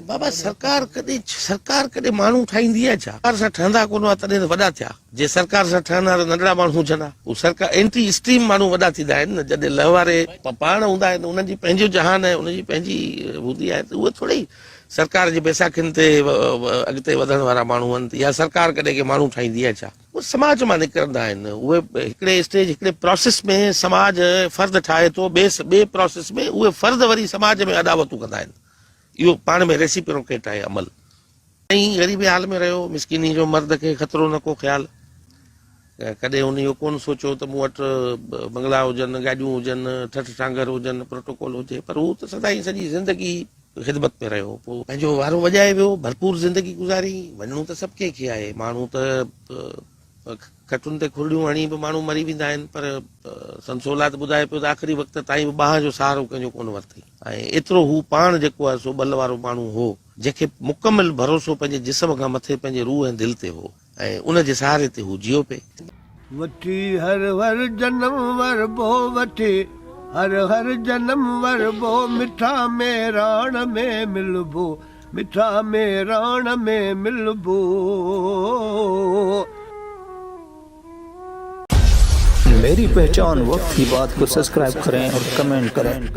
بابا سرڪار ڪڏهن سرڪار ڪڏهن ماڻهو ٺاهيندي آهي ڇا؟ سرڪار سان ٺهندا ڪونه هئا تڏهن ته وڏا ٿيا. جي سرڪار سان ٺهن ها ته ننڍڙا ماڻهو هجن ها. هو سرڪار اينٽي اسٽريم ماڻهو وڏا ٿيندا آهن نه جڏهن لهواري پاڻ هوندا آهن انهن جي پنهنجو جهان آهي انهن جي پنهنجي هوندي آهي ته اهي ٿوري سرڪار جي بيساکين تي اڳتي وڌڻ وارا ماڻهو آهن يا سرڪار ڪڏهن ڪي ماڻهو ٺاهيندي آهي ڇا؟ اهي سماج مان نڪرندا آهن اهي هڪڙي اسٽيج هڪڙي پراسيس ۾ سماج فرد ٺاهي ٿو ٻئي ٻئي پراسيس ۾ اهي فرد وري سماج ۾ اڏاوتون ڪندا آهن. اهو پاڻ ۾ ريسيپروڪيٽ آهي عمل. ائين غريبي حال ۾ رهيو. مسڪيني جو مرد کي خطرو نه ڪو خيال. ڪڏهن هن اهو ڪونه سوچيو ته مون وٽ بنگلا هجن، گاڏيون هجن، ٺٺ ٺانگر هجن، پروٽوڪول هجي، پر هو ته سدائين سڄي زندگي خدمت ۾ رهيو. پوء پنهنجو وارو وڄائي ويو، ڀرپور زندگي گذاري. وڃڻو ته سڀ ڪنهن کي آهي. ماڻهو ته کٽن تي کرڙيون هڻي به ماڻهو مري ويندا آهن پر سندس اولاد ٻڌائي پيو ته آخري وقت تائين به ٻانهن جو سهارو ڪنهن جو ڪونه ورتائين ۽ ايترو هو پاڻ جيڪو آهي سو ٻل وارو ماڻهو هو جنهن کي مڪمل ڀروسو پنهنجي جسم کان مٿي پنهنجي روح ۽ دل تي هو ۽ ان جي سهاري تي هو جيئو پئي. وٺي هر هر جنم وربو وٺي هر هر جنم وربو مٺا ميراڻ ۾ ملبو مٺا ميراڻ ۾ ملبو. ميري پهچان وقت ڪي بات ڪو سبسڪرائب ڪرين اور ڪمينٽ ڪرين.